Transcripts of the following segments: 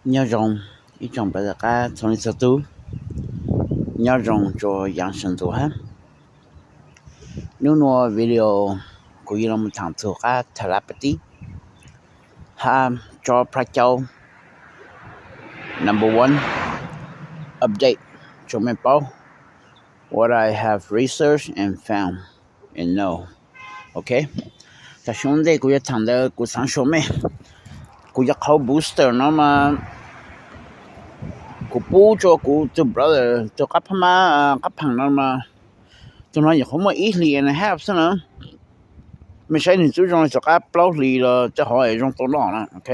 Nyob zoo ib tsoom pab tom qab txhua leej txhua tus, nyob zoo rua yaav sawv ntxuv hab. Nub nuav video kuv yuav los tham txug qab telepathy hab tsob plab caub number one update rua mej paub what I have researched and found and know. Ok, tam sim ntej kuv yuav tham ntawd kuv xaav show mej kuv cov qhauv booster no mas kuv pub rua kuv tug brother tug qab phab mab qab phaam no mas tug no nyuam qhuav muaj ib hlis and a half xwb na. Mej saib nwg tub zoo le rov qab plaub hlis los tej hov zoo tau noj na. Ok,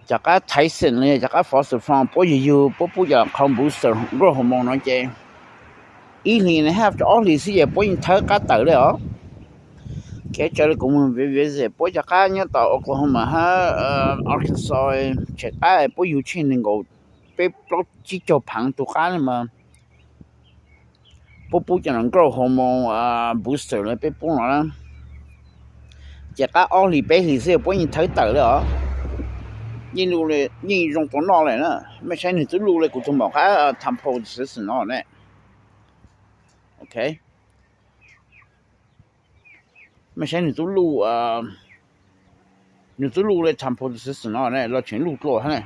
cov qab Tyson los yog cov qab falsified puab yug yug puab pub cov qhauv booster growth hormone no ces ib hlis and a half rua ob hlis xwb ces puab yeej thawb qab tawm le os. Kev tsawv le kuv mus visit puab cov qab nyob tom Oklahoma hab Arkansas, tshem qab puab yug tsheej nees nkaum peb plaub tsib caug phav tug qab le mas puab pub cov no growth hormone booster le peb pub no na. Ces qab ob hlis peb hlis xwb puab yeej thawb tawm le os. Yeej zoo tau noj le na. Mej saib nwg tub luj le kuv tug maum qab Temple Decision no ne. Ok, mej saib nwg tub luj, nwg tub luj le Temple Decision no ne los tseem luj dlua hab ne.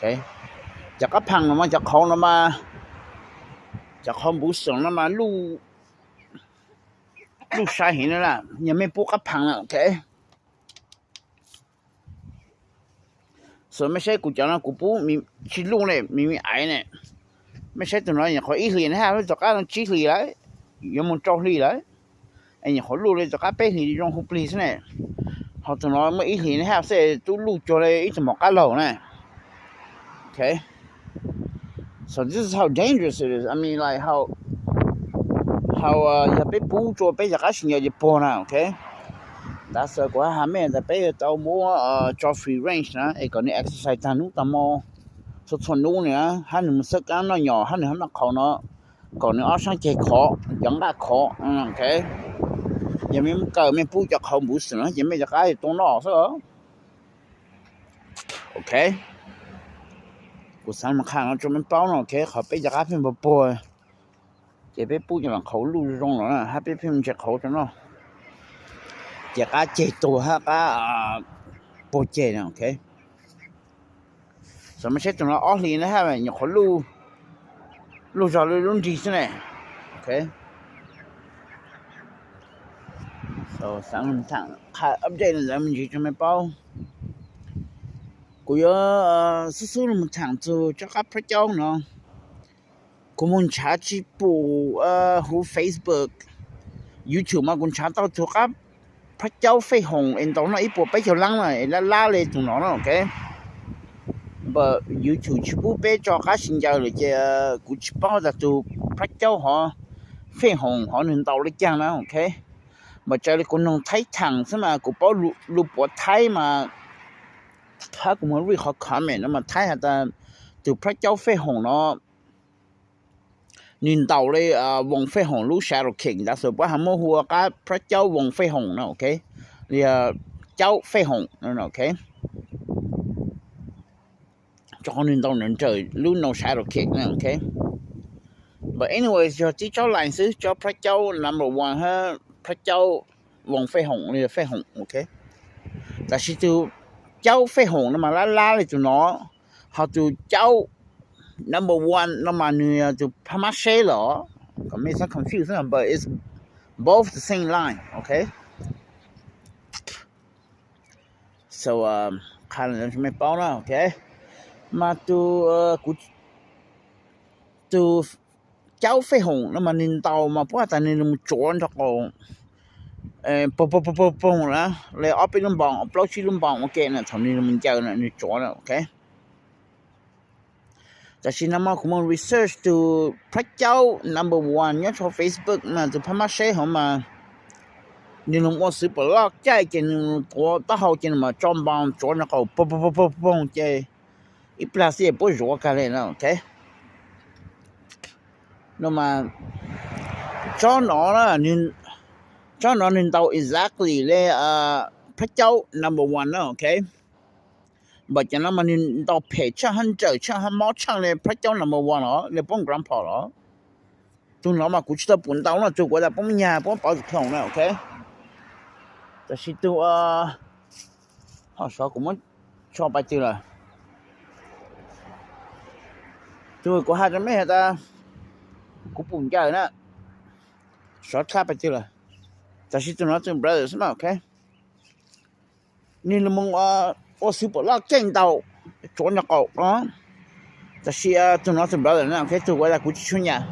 Cov qab phaam no mas cov qhauv no mas, cov qhauv booster no mas luj sai heev na, yog mej pub qab phaam na. Ok, so mej saib kuv cov no kuv pub tsi luj ne, me me aiv ne. Mej saib tug no nyuam qhuav ib hlis na hab rov qab tsib hlis lawm, yuav moog rau hlis lawm. Es nyuam qhuav luj le rov qab peb hlis zoo hu plig xwb ne. Ho tug no muaj ib hlis na hab xwb tub luj cuag le ib tug maum qab laug na. Ok, so this is how dangerous it is. I mean, like, how, how, yog peb pub rua peb cov qab sib ncaws ces puag na. Ok, ntawd xwb kuv has mej tas peb yuav tau muab tso free range na es kom nwg exercise taag nub taag mo txhua txhua nub na, hab nwg moog xab kaab noj nyom hab nwg hab noj qhauv no, kom nwg ob saab ceg khov, cov nqaj khov. Ok, yog mej muab kawm mej pub cov qhauv booster no ces mej cov qab yuav tau noj xwb. Ok, kuv xaav moog qha no rua mej paub no. Ok, qhov peb cov qab pheej puag puag ces peb pub cov qhauv luj zoo los hab peb pheej ntse qhauv rua noj ces qab ceg tuag hab qab puag ceg na. Ok, so mej saib tug no ob hlis na hab nyuam qhuav luj zog le lub nrig xwb ne. Ok, so xaav qha update ntawd me ntsis rua mej paub. Kuv yuav xub xub lug moog tham txug tsob qab plab caub no. Kuv moog nrhav tsi pum huv Facebook, YouTube mas kuv nrhav tau tug qab plab caub fej hoom es ntaus noj ib puas peb caug lab na es lab lab le tug no na. Ok, but YouTube tsi pub peb tso qab sib ncaws lawm ces kuv tsi paub tas tug plab caub hov fej hoom hov nwg ntaus le caag na. Ok, but raws le kuv noog Thaib thaam xwb mas kuv paub lug puav Thaib mas, hab kuv moog read qhov comment no mas Thaib has tas tug plab caub fej hoom no nwg ntaus le voos fej hoom lub shadow kick, ntawd xwb puab has muab hu ua qab plab caub voos fej hoom na. Ok, li caub fej hoom. Ok, rua qhov nwg ntaus nrawm nrawm lub no shadow kick na. Ok, but anyways yog tib tsob line xwb, tsob plab caub number one hab plab caub voos fej hoom li fej hoom. Ok, tab sis tug caub fej hoom no mas lab lab le tug no, ho tug caub number one no mas nwg yog tug phab mab seb los, kom mej txhob confuse, but it's both the same line. Ok, so qha mej paub na. Ok, mas tug, tug caub fej hoom no mas nwg ntaus mas puab has tas nwg lug tsuav nrug qau poog poog poog poog na, le ob peb lub npoos plaub tsib lub npoos ua ke na, thaum nwg lug ncaws na nwg tsuav na. Ok, tab sis no mas kuv moog research tug plab caub number one nyob rua Facebook mas tug phab mab seb hov mas nwg lug ua xwv pam loj caij ces nwg tuav taub hau ces nwg mas tso npoos tsuav nrug qau poog poog poog poog ces ib plag xwb es puab zuav kag le na. Ok, no mas tsob no, tsob no nwg ntaus exactly le plab caub number one na. Ok, Npam cov no mas nws ntaus phem tsheej hab nrawm tsheej hab mob tsheej le plab caub number one los le poob grandpa los. Tug no mas kuv tsis tau pum ntaus no, tug kuv tas poob nyag poob pauv tug khoom na, ok. Tab sis tug, ho sov kuv muab tso pais twg lawm. Tug kuv has rua mej has tas kuv pum ncaws na, sov tshab pais twg lawm. Tab sis tug no tug brother xwb na, ok. Nwg lug moog ua xwb pum loj keej ntaus tsuav nraag qaum no. Tab sis tug no tug brother na, ok, tug kuv tas kuv tsis tshua nyam.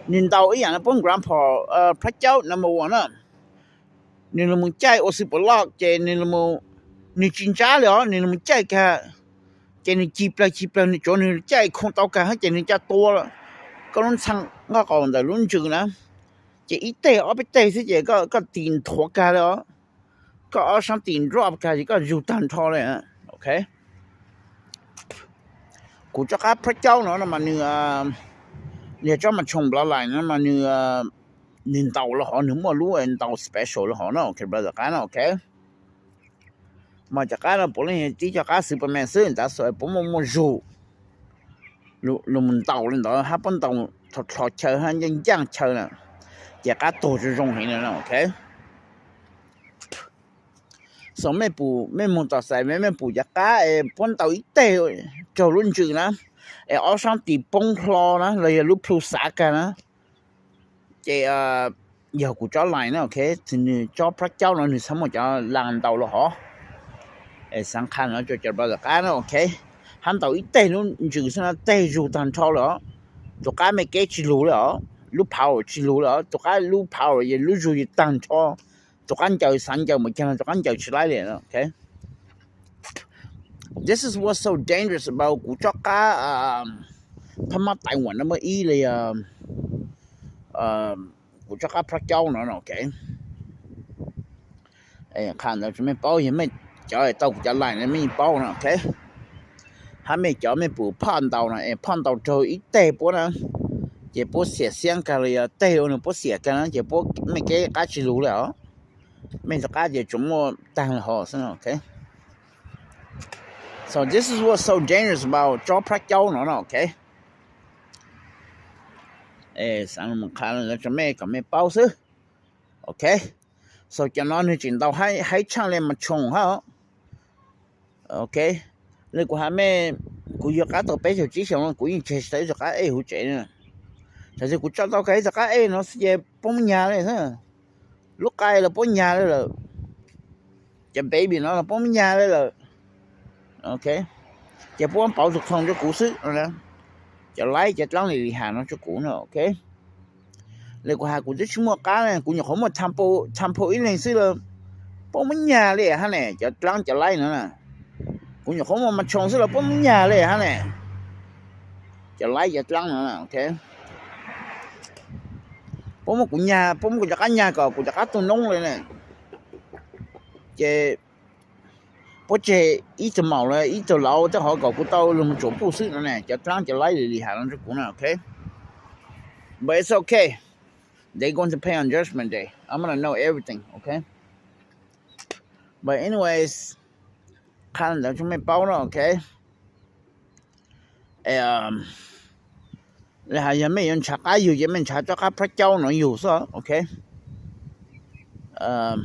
Nwg ntaus ib yaam le poob grandpa, plab caub number one na. Nwg lug moog caij ua xwb pum loj ces nwg, nwg tsis ntsab le os, nwg lug moog caij kag ces nwg ci plawg ci plawg, nwg tsuav nwg caij khoo tau kag hab ces nwg ca tua koj lub ntxhee nqaj qaum ntawm lub ntsws na. Ces ib teg ob peb teg xwb ces koj tim nthuav kag le os. Koj ob sab tim drop kag ces koj zug tag nrho le, ok. Kuv tsob qab plab caub no no mas nwg, yog tsob mas tshoom nplav lais no mas nwg, nwg ntaus le hov, nwg muaj lub ntaus special le hov no, ok brother qab no, ok. Mas cov qab no puav leej tib co qab xwb pum me xwb, tab sis puab muaj muaj zug lug moog ntaus le ntawd hab puab ntaus tho chaw hab ncaaj ncaaj chaw na, ces qab tuag zoo zoo heev na, ok. So mej pum, mej moog tom xais mej, mej pum cov qab es puab ntaus ib teg raug lub ntsws na, es ob sab tim poob hlo na los yog lub plhu xav kag na, ces yog kuv tsob lais na, ok. Nwg tsob plab caub no nwg txhad muaj cov lais ntaus le hov. Es xaav qha no rua cov brother qab na, ok. Hab ntaus ib teg lub ntsws xwb na teg zug tag nrho le os. Tus qab mej keb tsis lug le os, lub power tsis lug le os, tus qab lub power yog lub zug yog tag nrho. Tus qab ncaws xav ncaws npaum caag no tus qab ncaws tsis laib le, ok. This is what's so dangerous about kuv tsob qab phab mab Taiwan no muaj ib le, kuv tsob qab plab caub no, ok. Qha ntawd mej paub, yog mej cov tau kuv cov lais no mej paub no, ok. Hab mej cov mej pum phoj ntaus no es phoj ntaus raug ib teg puab na, ces puab xiam xiab kag los yog teg ua nwg puab xiam kag na ces puab, mej keb qab tsis lug le os. Mej rov qab ces tsuas muaj taag le hov xwb, ok. So this is what's so dangerous about tsob plab caub no no, ok. Xaav qha rua mej kom mej paub xwb, ok. So cov no nwg tseem ntaus haib tshaaj le mas tshoom hab, ok. Le kuv has mej, kuv yug qab tau peb caug tsib xyoos no kuv yeej tseg tsis tau ib tug qab ej huv tsev. Tam sis kuv tso tau kag ib tug qab ej no xwb ces puab muab nyag le xwb. Lub qai los puab nyag le lawm, cov baby no los puab muab nyag le lawm, ok. Ces puab muab pauv tug khoom rua kuv xwb, cov laib cov dlaab li li has no rua kuv no, ok. Le kuv has kuv twb tsis muaj qab le, kuv nyuam qhuav muaj thampoo ib leeg xwb los puab muab nyag le hab ne, cov dlaab cov laib no na. Kuv nyuam qhuav muaj mas tshoom xwb los puab muab nyag le hab ne, cov laib cov dlaab no, ok. Puab muab kuv nyag, puab muab kuv cov qab nyag kom kuv cov qab tuag noob le ne. Ces puab tseg ib tug maum le ib tug laus tej qhov kom kuv tau lug moog tsuam puj xwb no ne, cov dlaab cov laib li li has no rua kuv na, ok. But it's okay. They going to pay on judgment day. I'm gonna know everything, ok. But anyways, qha ntawd rua mej paub no, ok. Le has yog mej yuav nrhav qab yug ces mej nrhav tsob qab plab caub no yug xwb, ok. Rua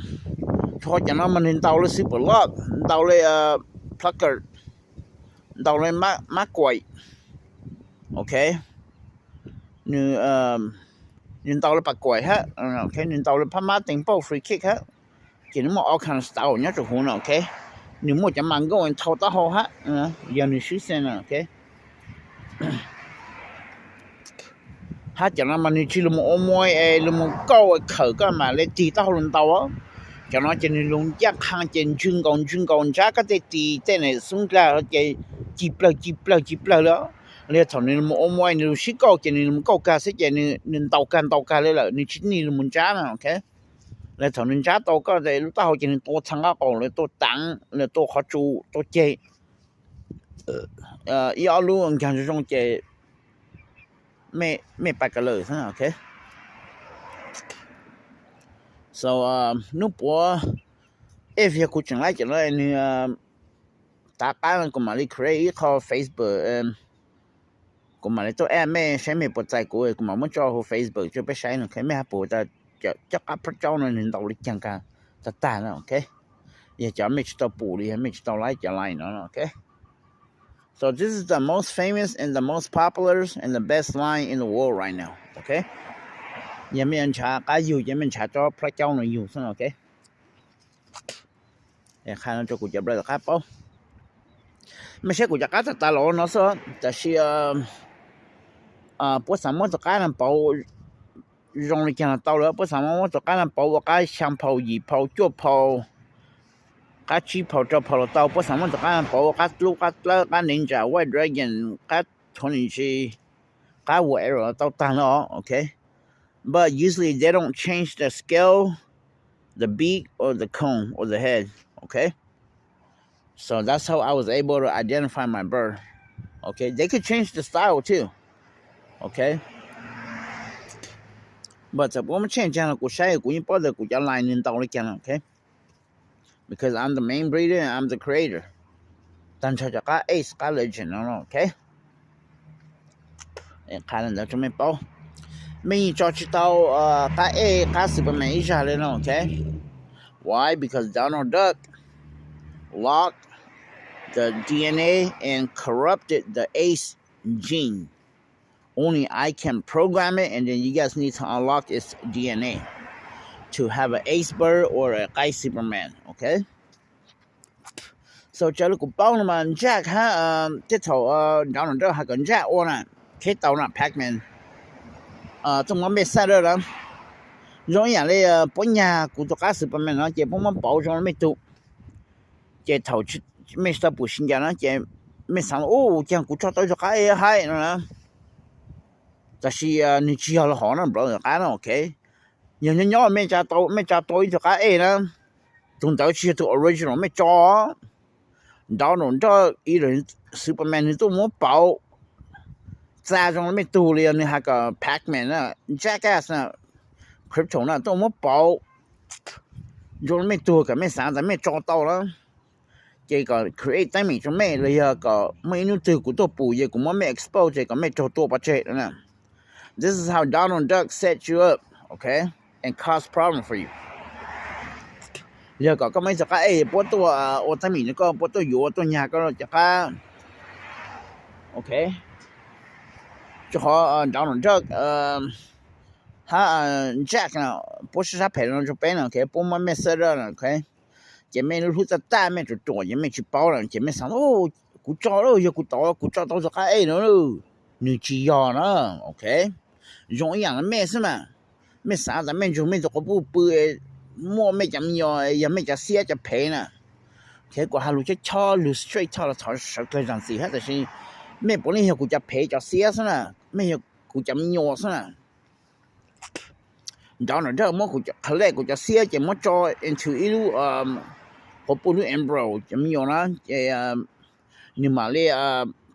qhov cov no mas nwg ntaus le super lock, ntaus le plucker, ntaus le mab kuaim, ok. Nwg ntaus le pas kuaim hab, ok, nwg ntaus le phab mab tees pauj free kick hab, ces nwg muaj all kind of style nyob rua huv no, ok. Nwg muaj cov mas nkauj thau taub hau hab, yog nwg swb xees na, ok. Hab cov no mas nwg tsi lug moog ua muaj es lug moog kauj khawm koj mam le tig taub hau lug ntaus. Cov no ces nwg lug ncaaj qha ces ntswg nkaus ntswg nkaus ntsab koj tej tis tej nam xub nkaag ces ci plawg ci plawg ci plawg le. Le thaum nwg lug moog ua muaj nwg lug sib kauj ces nwg lug moog kauj kag xwb ces nwg ntaus kag ntaus kag le lawm, nwg tsi nij lug moog ntsab na, ok. Le thaum nwg ntsab tau koj lub taub hau ces nwg tua txhais nqaj qaum le tua taav le tua qhov tsu tua ceg ib ob lub nkaag zoo zoo ces mej pais kawg lawm, ok. So nub puav ej yog kuv tseem laib cov no nwg ntshav qab no kuv mam li create ib qho Facebook, kuv mam li tuaj add mej saib mej puas txais kuv, kuv mam muab tso hauv Facebook rau peb saib no, mej ho pum tas cov qab plab tsaub no nws ntau li caag kag tag tag no, ok. Yog cov mej tsis tau pum li, yog mej tsis tau like cov line no, ok. So this is the most famous and the most popular and the best line in the world right now, ok. Yog mej yuav ntshav qab yug ces mej ntshav tsob plab caub no yug xwb, ok. Qha no rau kuv cov brother qab paub. Mej saib kuv cov qab tas tas los no xwb, tab sis puab xav muab cov qab no pauv zoo li caag los tau lawm, puab xav muab cov qab no pauv ua qab xyaa phau, yim phau, cuaj phau, qab tsib phau, rau phau los tau, puab xav muab cov qab no pauv ua qab dlub, qab dlawb, qab ninja, white dragon, qab twenty G, qab whatever los tau tag no, ok. But usually they don't change the scale, the beak, or the comb, or the head, ok. So that's how I was able to identify my bird. Okay, they could change the style too. Okay, but txawm puab muab change tag los kuv saib kuv yeej paub tas kuv cov line nws ntau li cas no, okay. Because I'm the main breeder and I'm the creator. Tag nrho cov qab ace, qab legend no, okay. Qha ntawd rau mej paub. Mej yeej tso tsis tau qab ace, qab Superman ib zag li no, okay. Why? Because Donald Duck locked the D N A and corrupted the ace gene. Only I can program it, and then you guys need to unlock its D N A to have an ace bird or a qab Superman, okay. So raws li kuv paub no mas Jack hab tej thaum Donald Duck has kom Jack ua na, kheb tau na Pac-Man tuaj muab mej xaj dawb na. Zoo ib yam li puab nyag kuv tus qab Superman no ces puab muab pauv zoo li mej tug. Ces thaum mej tsis tau pum sib ncaws na ces mej xaav ua caag kuv tso tau tus qab ace haib no na. Tab sis nwg tsis yog lub hov no, brother, qab no, okay. Yog nyob nyob mej tso tau ib tug qab ace na, tus ntawd tsis yog tus original mej tso. Donald Duck, Superman nwg tuaj muab pauv txav zoo li mej tug li, yog nwg has kom Pac-Man na, Jackass na, Crypto na tuaj muab pauv zoo li mej tug kom mej xaav tas mej tso tau na. Ces kom create teeb meem rau mej, los yog kom muaj ib hnub twg kuv tuaj pum ces kuv muab mej expose ces kom mej raug tua pov tseg na. This is how Donald Duck set you up, okay, and cause problem for you. Yog kom koj muaj ib tug qab ace puab tuaj ua teeb meem rau koj, puab tuaj yuav, tuaj nyag koj cov qab, okay. Rau qhov Donald Duck hab Jack no, puab sab sab phem no rau peb no, okay, puab muab mej xaj dawb no, okay. Ces mej lub hlub txaj tag, mej ruam ruam ces mej tsis paub lawm ces mej xaav, kuv tso lawm, yog kuv tau, kuv tso tau tus qab ace no, nwg tsis yog na, okay. Zoo ib yam li mej xwb mas, mej xaav tas mej nrug mej tus quas puj pw, muaj mej cov me nyuam, yog mej cov xiab cov phev na. Okay, kuv has lug chob chob, lug straight talk los thov sawv dlawg zaam txim hab, tab sis mej puav leej yog kuv cov phev cov xiab xwb na, mej yog kuv cov me nyuam xwb na. Donald Duck muab kuv collect kuv cov xiab ces muab tso into ib lub quas puj lub embryo cov me nyuam na, ces nwg mam li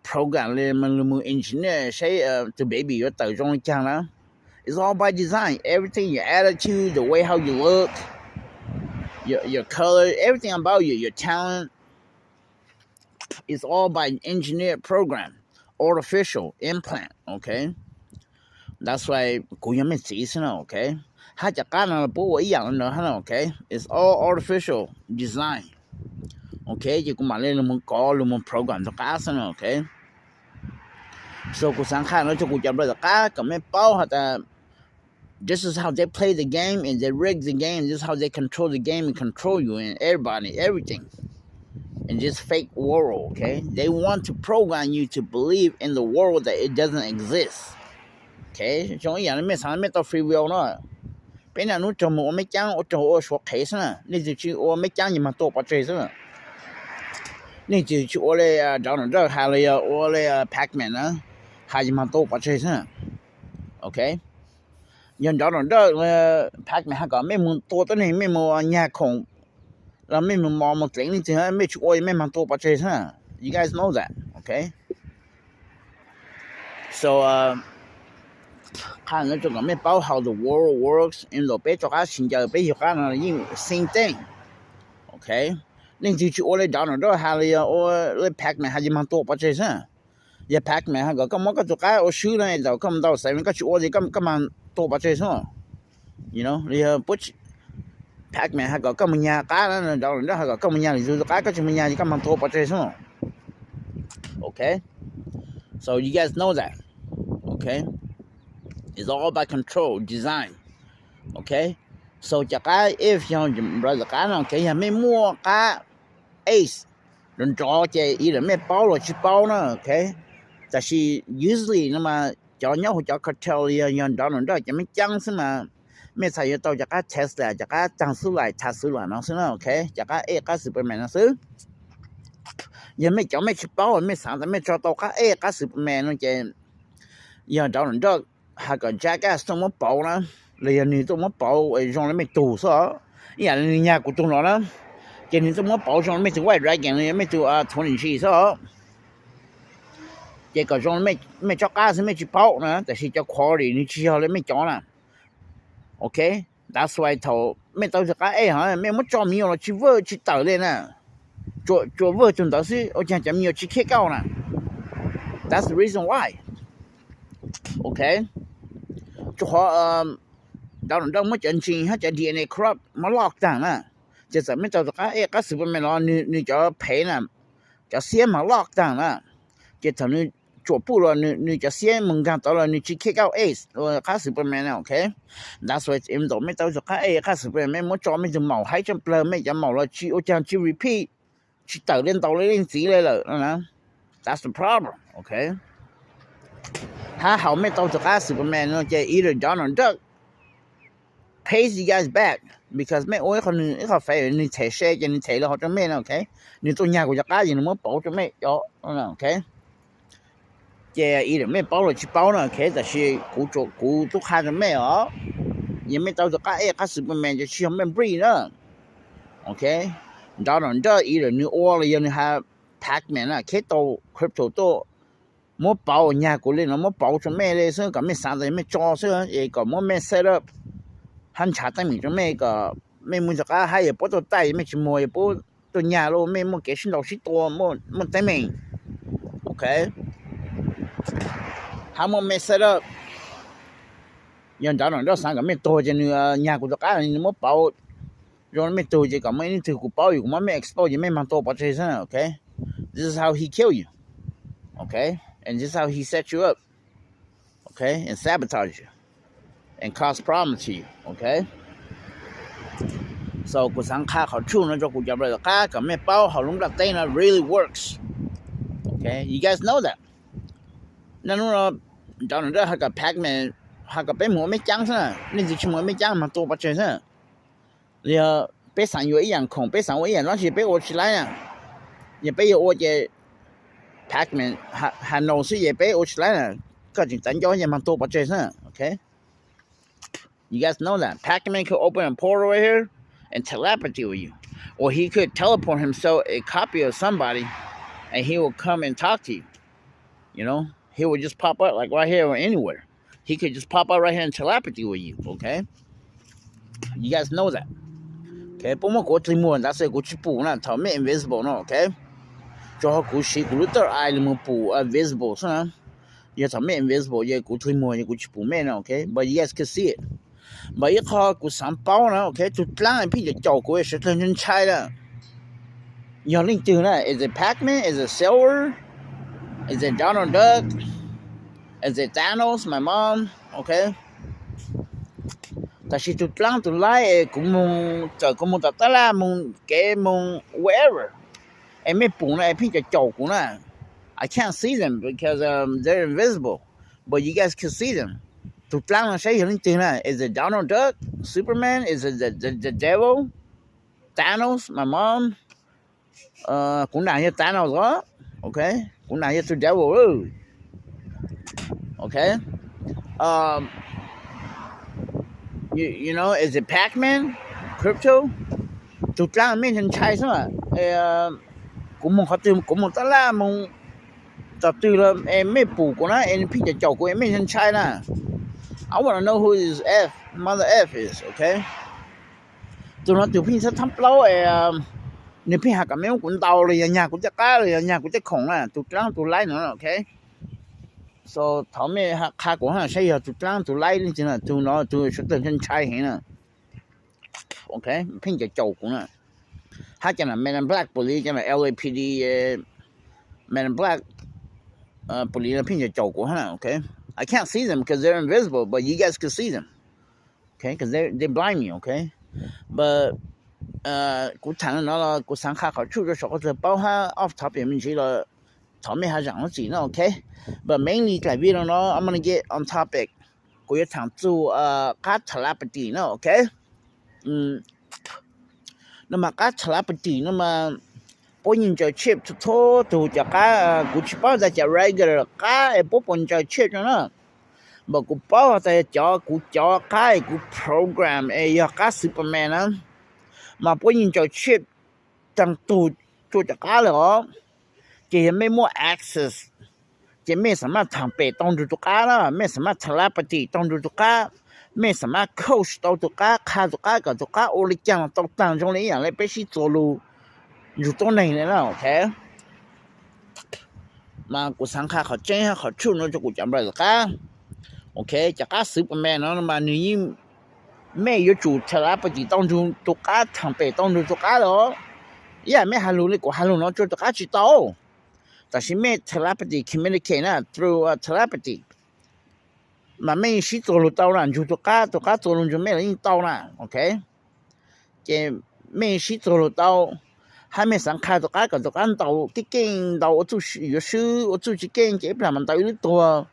program li, mus engineer saib tus baby yuav tawm zoo li caag na. It's all by design. Everything, your attitude, the way how you look, your, your color, everything about you, your talent, it's all by engineered program, artificial implant, okay? That's why kuv yog mej txiv xwb na, okay? Hab cov qab no puab ua ib yam li ntawd hab na, okay? It's all artificial design, okay? Ces kuv mam li lug mus kov, lug mus program tus qab xwb na, okay? So kuv xaav qha no rau kuv cov brother qab kom mej paub has tas this is how they play the game and they rig the game. This is how they control the game and control you and everybody, everything. In this fake world, okay? They want to program you to believe in the world that it doesn't exist. Okay? Zoo ib yam li mej xaav mej tau free will no. Peb naj nub raug moog ua mej caab, ua raug ua Suav qhev xwb na. Leej twg tsis ua mej caab ces mag tua pov tseg xwb na. Leej twg tsis ua li Donald Duck has los yog ua li Pac-Man na, has ces mag tua pov tseg xwb na. Okay? Yog Donald Duck, Pac-Man has kom mej moog tua tuab neeg, mej moog nyag khoom, los mej moog mos moog dleev leej twg, mej tsis ua mej mag tua pov tseg xwb na. You guys know that, okay? So qha no rau kom mej paub how the world works, even though peb rov qab sib ncaws, peb yug qab no yeej same thing, okay? Leej twg tsis ua li Donald Trump has los yog ua li Pacman has ces mag tua pov tseg xwb. Yog Pacman has kom koj muab koj tus qab ua swb no, thaum koj mus ntaus xaiv koj tsis ua ces koj mag tua pov tseg xwb. Los yog Pacman has kom koj mus nyag qab na, Donald Trump has kom koj mus nyag lwm tus qab, koj tsis mus nyag ces koj mag tua pov tseg xwb. Okay, so you guys know that. Okay, it's all about control, design. Okay, so cov qab, if yog brother qab no, okay, yog mej muaj qab ace nrov nrov ces either mej paub los tsis paub na, okay. Tab sis usually no mas cov nyob hauv cov cartel yog, yog Donald Trump cov mej ceeb xwb mas mej txhais yuav tau cov qab Tesla, cov qab taag xwb laim, thav xwb laim no xwb na, okay, cov qab ace qab Superman no xwb. Yog mej cov mej tsis paub, mej xaav tas mej tso tau qab ace qab Superman no ces yog Donald Trump has kom Jackass tuaj muab pauv na, los yog nws tuaj muab pauv zoo li mej tug xwb os. Ib yam li nws nyag kuv tug no na, ces nws tuaj muab pauv zoo li mej tug White Dragon, mej tug Tony G xwb os. Ces kom zoo mej tsob qab xwb mej tsis paub na, tab sis cov quality nws tsis yog li mej cov na. Okay, that's why thaum mej tau tus qab ace ho mej muab tso me nyuam los tsis vwj tsis tawm li na, tsuas vwj tug ntawd xwb ua caag cov me nyuam tsis kick out na. That's the reason why. Okay, tsuas qhov Donald Trump muab cov genes hab cov D N A corrupt muab lock taag na, ces txawm mej tau tus qab ace qab Superman los nws cov phev na, cov xiab mas lock taag na, ces thaum nws tsuam puj los nws cov xiab mus nkaag tod los nws tsis kick out ace qab Superman na, okay. That's why even though mej tau tus qab ace qab Superman mej muab tso mej tug maum haib tshaaj plawg, mej cov maum los tsis ua caag tsis repeat, tsis tawm li ntaus li leej txiv li lawm na. That's the problem, okay. Hab thaum mej tau tus qab Superman no ces either Donald Duck pays you guys back, because mej ua ib qho, ib qho favor, nws them se ces nws them lug hov rua mej na, okay. Nws tuaj nyag kuv cov qab ces nws muab pauv rua mej cov, okay. Ces either mej paub los tsis paub na, okay, tab sis kuv tub qha rua mej os, yog mej tau tus qab ace qab Superman ces tsis yog mej breed na, okay. Donald Duck either nws ua los yog nws has Pacman na, kheb tau crypto tuaj muab pauv nyag kuv li no, muab pauv rua mej li xwb, kom mej xaav tas mej tso xwb, es kom muab mej set up hab nrhav teeb meem rua mej, kom mej muaj tus qab hab yog puab tuaj taij mej tsis muag, yog puab tuaj nyag lug mej muaj kev sib ntaus sib tua, muaj teeb meem, okay, hab muab mej set up. Yog Donald Duck xaav kom mej tuag ces nws nyag kuv tus qab, nws muab pauv zoo mej tug ces kom muaj ib tug kuv paub yus, kuv muab mej expose ces mej mag tua pov tseg xwb, okay. This is how he kill you, okay, and this is how he set you up, okay, and sabotage you and cause problem to you, okay. So kuv xaav qha qhov truth no rua kuv cov brother qab kom mej paub hauv lub nplaj teb no really works, okay, you guys know that. Naj nub no Donald Duck has kom Pacman, has kom peb moog ua mej caab xwb na, leej twg tsis moog ua mej caab mag tua pov tseg xwb. Yog peb xaav yuav ib yaam khoom, peb xaav ua ib yaam dlaab tsi peb ua tsis laib na. Yog peb yuav ua ces Pacman has no xwb ces peb ua tsis laib na. Koj tseem txav nco ces mag tua pov tseg xwb, okay. You guys know that Pac-Man could open a portal right here and telepathy with you, or he could teleport himself a copy of somebody, and he will come and talk to you. You know, he will just pop up like right here or anywhere. He could just pop up right here and telepathy with you. Okay, you guys know that. Okay, puab muab kuv dlig muag ntawd xwb kuv tsis pum na thaum mej invisible no. Okay, tsuas yog kuv siv kuv lub third eye lug moog pum invisible xwb na. Yog thaum mej invisible ces kuv dlig muag ces kuv tsis pum mej no. Okay, but you guys could see it. But ib qho kuv xaav paub na, okay, tug dlaab pheej caum caum kuv sawv dlawg ntshai na. Yog leej twg na? Is it Pac-Man? Is it Silver? Is it Donald Duck? Is it Thanos, my mom? Okay. Tab sis tug dlaab tug laib es kuv moog, txawm kuv moog tom tab laj, moog kev, moog wherever, es mej pum na es pheej caum caum kuv na. I can't see them because they're invisible, but you guys can see them. Tug dlaab no saib yog leej twg na? Is it Donald Duck? Superman? Is it the, the, the devil? Thanos, my mom? Kuv nam yog Thanos os. Okay, kuv nam yog tug devil. Okay, you, you know, is it Pac-Man? Crypto? Tug dlaab mej ntshai xwb. Kuv moog qhov twg, kuv moog tab laj, moog tog twg los es mej pum kuv na es pheej caum caum kuv es mej ntshai na. I wanna know who this F, mother F is, okay? Tug no tug pheej txhab thaab plaub es Nws pheej has kom mej muab kuv ntaus los yog nyag kuv tej qab los yog nyag kuv tej khoom na, tus dlaab tus laib no, ok. So thov mej qha kuv hab saib yog tus dlaab tus laib leej twg na, tus no tus suav dlawg ntshai heev na. Ok, pheej caum caum kuv na. Hab cov no Men in Black police, cov no L A P D, Men in Black police no pheej caum caum kuv hab na, ok. I can't see them because they're invisible, but you guys could see them. Okay, 'cause they, they blind me, okay? But kuv tham no los kuv xaav qha qhov tshuj rua saum qhov twg paub hab off topic me ntsis los thov mej hab zaam lub txim no, okay? But mainly daim video no I'm gonna get on topic. Kuv yuav tham txug qab telepathy no, okay? No mas qab telepathy no mas puab yeej ncaws chip txhua txhua tug cov qab, kuv tsis paub tas cov regular qab es puab puas ncaws chip no na. But kuv paub tas cov, kuv cov qab es kuv program es yog qab Superman na, mas puab yeej ncaws chip taag tug rua cov qab lawm os. Ces yog mej muaj access, ces mej xaav maj thaam pem tau nrug tus qab na, mej xaav maj telepathy tau nrug tus qab, mej xaav maj coach tau tus qab, qha tus qab kom tus qab ua li caag los tau taag zoo li ib yaam le peb sib txuas lug nrug tuab neeg le na, ok. Mas kuv xaav qha qhov tseeb hab qhov tshuj no rua kuv cov brother qab. Ok, cov qab Superman no mas nwg yeej, mej yuav tsum telepathy tau nrug tus qab, thaam pem tau nrug tus qab lawm os. Ib yaam mej has lug le kuv has lug no rua tus qab tsis tau. Tab sis mej telepathy communicate na through telepathy, mas mej sib txuas lug tau na, nrug tus qab, tus qab txuas lug nrug mej los yeej tau na, ok. Ces mej sib txuas lug tau, hab mej xaav qha tus qab kom tus qab ntaus keej keej, ntaus ua txuj yuav swb, ua txuj tsis keej ces ib plag mas ntaus ib lub tuag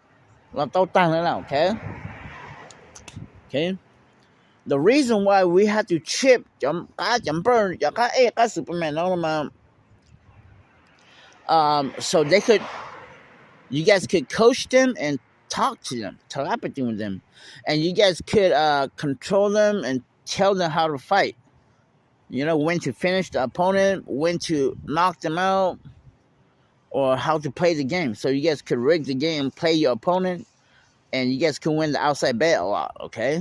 los tau taag le na, ok. The reason why we have to chip cov qab, cov bird, cov qab ej, qab Superman no mas, um, so they could, you guys could coach them and talk to them, telepathy with them, and you guys could uh, control them and tell them how to fight. You know, when to finish the opponent, when to knock them out, or how to play the game. So you guys could rig the game, play your opponent, and you guys could win the outside bet a lot, okay?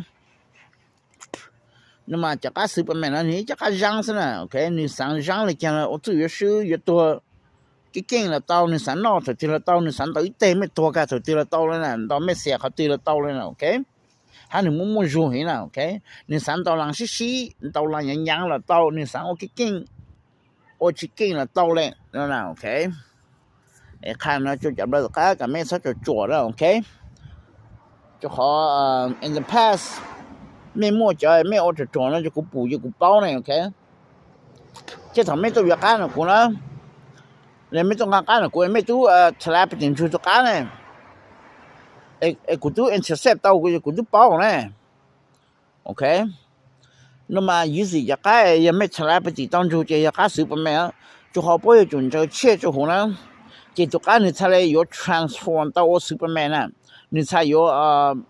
No mas cov qab Superman no nwg cov qab zaab xwb na, ok, nwg xaav zaab le caag ua txuj yuav swb yuav tuag keej keej los tau, nwg xaav noj thaum twg los tau, nwg xaav ntaus ib teg mej tuag kag thaum twg los tau le na, ntaus mej xiam qhov twg los tau le na, ok. Hab nwg muaj muaj zug heev na, ok. Nwg xaav ntaus laas sib sib, ntaus laas nyaav nyaav los tau, nwg xaav ua keej keej, ua tsis keej los tau le, ok. Qha no rua cov brother qab kom mej txhob tsuam tsuam na, ok. Rua qhov in the past mej muaj cov mej ua tsuam tsuam no rua kuv pum ces kuv paub ne, ok. Ces thaum mej tuaj yuav qab no kuv na, mej tuaj nqa qab no kuv, mej tub telepathy nrug tus qab ne, es kuv tub intercept tau, kuv tub paub ne. Ok, no mas yuav txim cov qab yog mej telepathy tau nrug ces yog qab Superman, rua qhov puab yuav tsum ntsaws tshiaj rua huv na, ces tus qab nwg txhaj le yuav transform tau ua Superman na, nwg txhaj yuav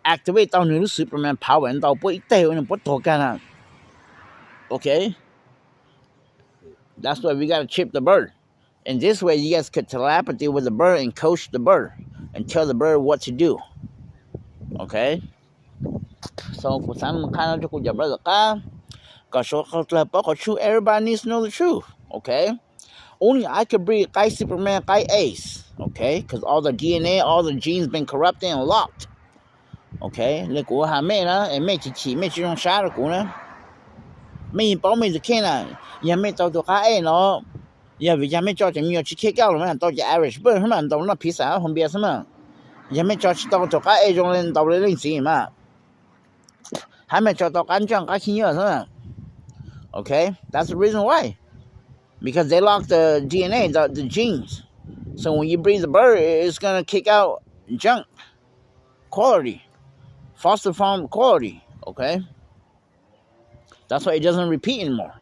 activate tau nwg lub Superman power ntaus puab ib teg ua nwg puab tuag kag na. Ok, that's why we gotta chip the bird. In this way, you guys could telepathy with the bird and coach the bird and tell the bird what to do. Ok, so kuv xaav qha no rua kuv cov brother qab kom suav dlawg paub qhov tshuj. Everybody needs to know the truth. Ok, only I could breed qaib Superman, qaib ace. Ok, because all the D N A, all the genes been corrupted and locked. Ok, le kuv has mej na, es mej chim chim mej tsi zoo sab rua kuv na. Mej yeej paub mej tus kheej na, yog mej tau tus qab ej no, yog vim caag mej tso cov me nyuam tsis khej kauj los mas tau cov average bird xwb mas ntaus noj pizza hov npias xwb mas. Yog mej tso tsis tau tus qab ej zoo le ntaus le leej txiv mas, hab mej tso tau qab ntsaaj qab khib nyiab xwb mas. Ok, that's the reason why. Because they lock the D N A, the, the genes. So when you breed the bird, it's gonna kick out junk quality, falsified quality. Ok, that's why it doesn't repeat anymore.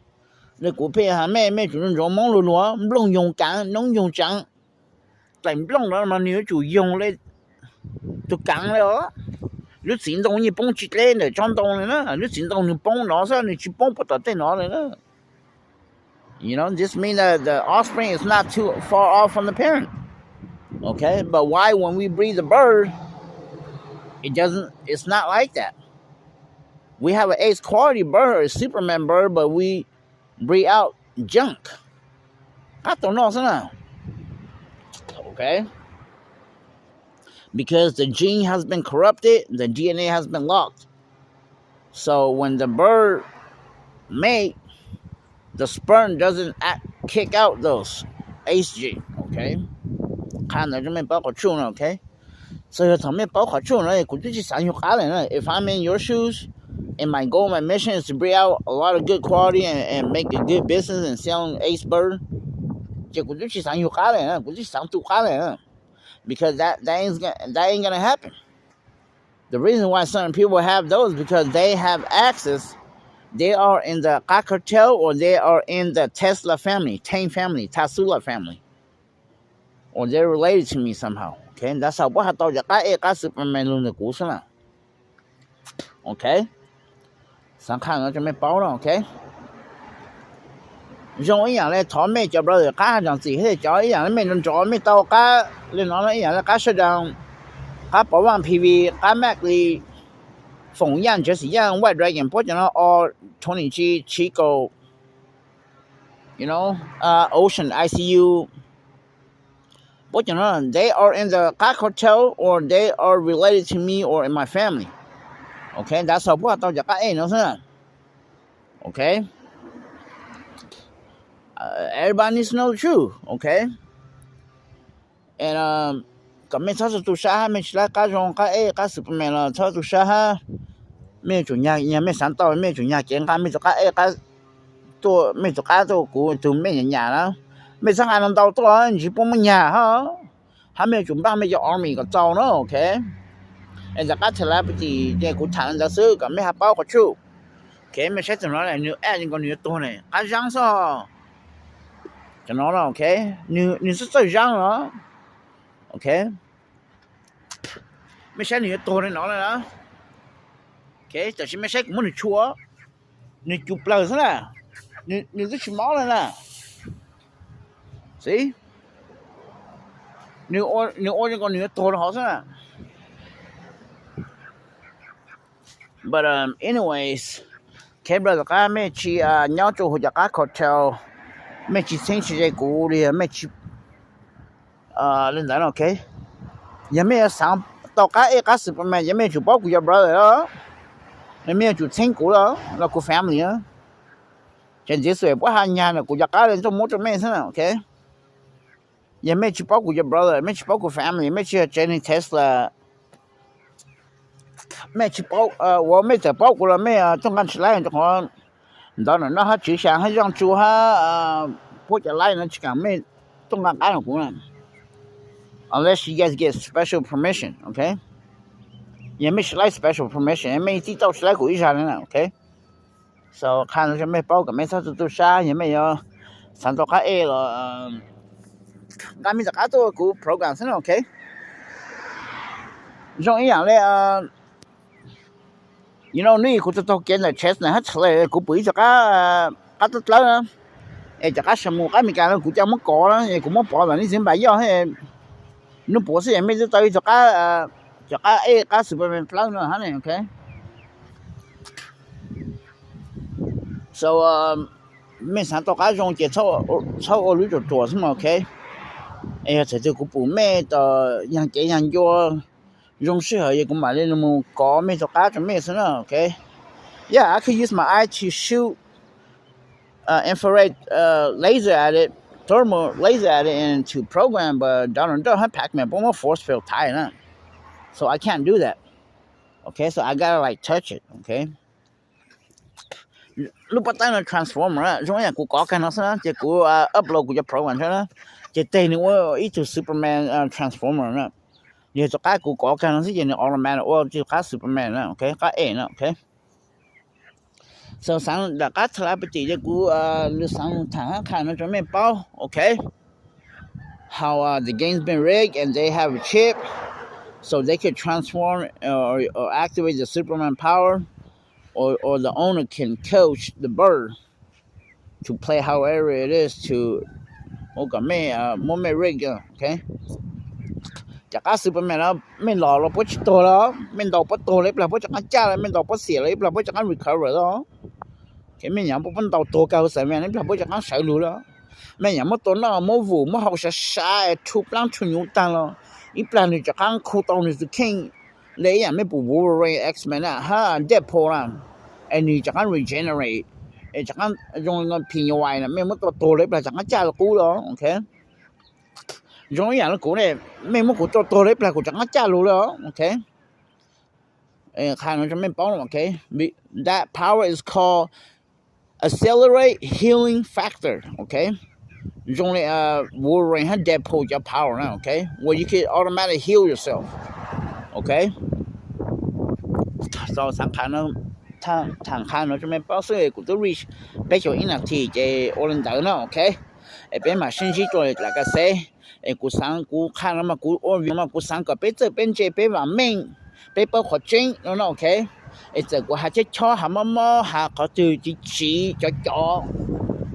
Le kuv pheej has mej, mej tsum ntsoov Moob lug lug, nplooj yoog kaav, noob yoog tsaav. Daim nplooj no mas nwg yuav tsum yoog le tus kaav le os. Lub txiv ntoo yeej poob tsis dleb ntawm tsob ntoo le na, lub txiv ntoo nwg poob no xwb, nwg tsis poob puag tom tej no le na. You know, this means that the offspring is not too far off from the parent. Okay, but why when we breed the bird, it doesn't, it's not like that. We have an ace quality bird, a Superman bird, but we breed out junk. Qab tau noj xwb na. Okay. Because the gene has been corrupted, the D N A has been locked. So when the bird mate, the sperm doesn't act, kick out those H G. Okay. Qha ntawd rau mej paub qhov tsuj no, okay. So yog thaum mej paub qhov tsuj no, kuv twb tsis xaav yug qab lawm na. If I'm in your shoes, and my goal, my mission is to bring out a lot of good quality and, and make a good business and sell ace bird, ces kuv twb tsis xaav yug qab lawm na, kuv twb tsis xaav tu qab lawm na. Because that, that ain't gonna, that ain't gonna happen. The reason why certain people have those because they have access. They are in the qab cartel or they are in the Tesla family, Tang family, Tesla family, or they're related to me somehow. Okay, that's how, puab has tau cov qab ej qab Superman lug ntawm kuv xwb na. Okay, xaav qha no rau mej paub no, okay. Zoo ib yaam le thov mej cov brother qab hav zoov txim thiab cov ib yaam le mej nrov nrov mej tau qab le no ib yaam le qab Shutdown, qab Pov Vaj P V, qab Mac Lee, Foom Yaj, Jesse Yaj, White Dragon, puab cov no, or Tony G, Chico, you know, uh, Ocean, I C U, puab cov no, they are in the qab cartel or they are related to me or in my family. Okay, that's how puab has tau cov qab ej no xwb. Okay, everybody needs to know the truth. Okay, and um, kom mej txhob tu sab hab, mej tsis laib qab zoo qab ej qab Superman los txhob tu sab hab. Mej yuav tsum nyag, yog mej xaav tau mej yuav tsum nyag kev nqa mej tus qab ej, mej tus qab tuaj kuv tug mej nyam nyam na. Mej txhob nqa ntau ntau tuaj ntsis puab muab nyag hab, hab mej yuav tsum npaj mej cov army kom txaus no, okay. Es ntawm qab telepathy ces kuv tham ntawd xwb kom mej has paub qhov tsuj. Okay, mej saib tug no, nws act nkaus nws yuav tuag ne, qab zaab xwb. Cov no, okay, nws txawj txawj zaab no. Okay, mej saib nws yuav tuag le no na. Okay, tam sis mej saib kuv muab nws tshua, nws cug plawg xwb na, nws twb tsis mob le na. See, nws ua zoo nkaus nws yuav tuag rau hauv xwb na. But um, anyways, okay, brother, qab mej tsis nyob rua huv cov qab cartel, mej tsis txheeb tsis ze kuv li, mej tsis le ntawd no, okay. Yog mej yuav xaav tau qab ej qab Superman, yog mej yuav tsum paub kuv cov brother, mej yuav tsum txheeb kuv los kuv family. Ces ntxiv xwm puab has nyag ntawm kuv cov qab le tuaj muab rau mej xwb na, okay. Yog mej tsis paub kuv cov brother, mej tsis paub kuv family, mej tsis yog Jenny Tesla, mej tsis paub, ua mej txawm paub kuv los mej tuaj nqa tsis laib rau qhov ntawd no, noj hab tswv xyaa hab zaaj tsu hab puab cov laib no tsis kaam mej tuaj nqa qab rau kuv na. Unless you guys get special permission, okay. Yog mej tsis laib special permission, mej tib tau tsis laib kuv ib zag na, okay. So qha no rau mej paub kom mej txhob tu tu sab, yog mej yuav xaav tau qab ej los nqa mej cov qab tuaj kuv program xwb na, okay. Zoo ib yaam le, you know, nub kuv tau taug kev ntawm Chestnut hab Tulare, kuv pum ib tug qab, qab dlawb dlawb na, es cov qab samus qab Amelikas no kuv ca muab kov na, es kuv muab pov ntawm neb txiv npam yoj, nub puav xwb es mej twb tau ib tug qab, cov qab ej qab Superman dlawb no hab ne, okay. So mej xaav tau qab zoo ces txhob ua lub ruam ruam xwb mas, okay. Es yog txhais tug kuv pum mej tau yaag kev yaag ncua zoo sij hawm es kuv mam li mus kov mej tug qab rau mej xwb na, okay. Yeah, I could use my eye to shoot uh, infrared uh, laser at it, thermal laser at it, and to program, but Donald Trump hab Pac-Man puab muab force field thaij na. So I can't do that. Okay, so I gotta like touch it, okay. Lub pob tawb no transformer na, zoo ib yaam kuv kov kag no xwb na, ces kuv upload kuv cov program xwb na, ces teg nws ua ib tug Superman transformer na. Yog tug qab kuv kov kag no xwb ces nws automatic ua tug qab Superman na, okay, qab ej na, okay. So xaav ntawm qab telepathy ces kuv lug xaav thaam hab qha no rau mej paub, okay. How uh, the game's been rigged and they have a chip, so they could transform or, or activate the Superman power, or, or the owner can coach the bird to play however it is to ua kom mej, muab mej rig, okay. Cov qab Superman no mej los los puab tsis tuag lawm, mej ntaus puab tuag lawm ib plag puab rov qab caj lawm, mej ntaus puab xiam lawm ib plag puab rov qab recover lawm. Mej nyam puab puab ntaus tuag kag huv xav me, ib plag puab rov qaab sawv lug lawm. Mej nyam muab tua noj muab vum muab hau sav sav, rhu plaab rhu nyuv taag los ib plag nwg rov qaab khu tau nwg tug kheej le ib yaam mej pum Wolverine, X-Men na, hab Deadpool na, es nwg rov qaab regenerate, es rov qaab zoo li Pinoir na, mej muab tua tuag lawm ib plag rov qaab caj lug qub lawm, ok. Zoo ib yaam le kuv ne, mej muab kuv tua tuag lawm ib plag kuv rov qaab caj lug lawm, ok. Qha no rua mej paub, ok. That power is called accelerate healing factor, ok. Zoo li Wolverine hab Deadpool cov power na, ok, where you can automatic heal yourself, ok. Xaav qha no, thaam qha no rua mej paub xwb, kuv tub reach peb caug ib nas this ces ua le ntawd na, ok. Es peb maam sib ntsib rua dlaim kas xeb. Es kuv xaav, kuv qha no mas kuv ua vim mas kuv xaav kom peb txawj peb ntse peb vaam meej, peb paub qhov tseeb no na, ok. Es txawm kuv has chob chob has mob mob has qhov twg tsiv tsiv cov cov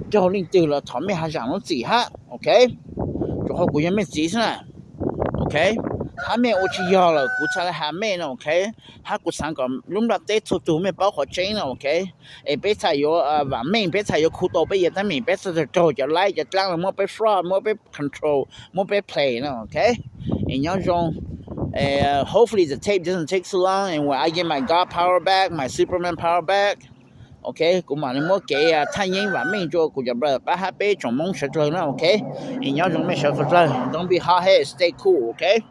raug leej twg los thov mej has zaam lub txim hab, ok. Rua qhov kuv yog mej txiv xwb na, ok. Hab mej ua tsi yog lawm kuv txhaj le has mej no, ok. Hab kuv xaav kom lub nplaj teb txhua tug mej paub qhov tseeb no, ok. Es peb txhaj yuav vaam meej, peb txhaj yuav khu tau peb yav teeb meem, peb txhaj raug cov laib cov dlaab los muab peb fraud, muab peb control, muab peb play no, ok. Es nyob zoo. Hopefully the tape doesn't take too long and when I get my God power back, my Superman power back, ok, kuv mam li muab kev thaj yeeb vaam meej rua kuv cov brother pab hab peb tsoom Moob sawv dlawg na, ok. Es nyob zoo mej sawv dlawg, don't be hot head, stay cool, ok.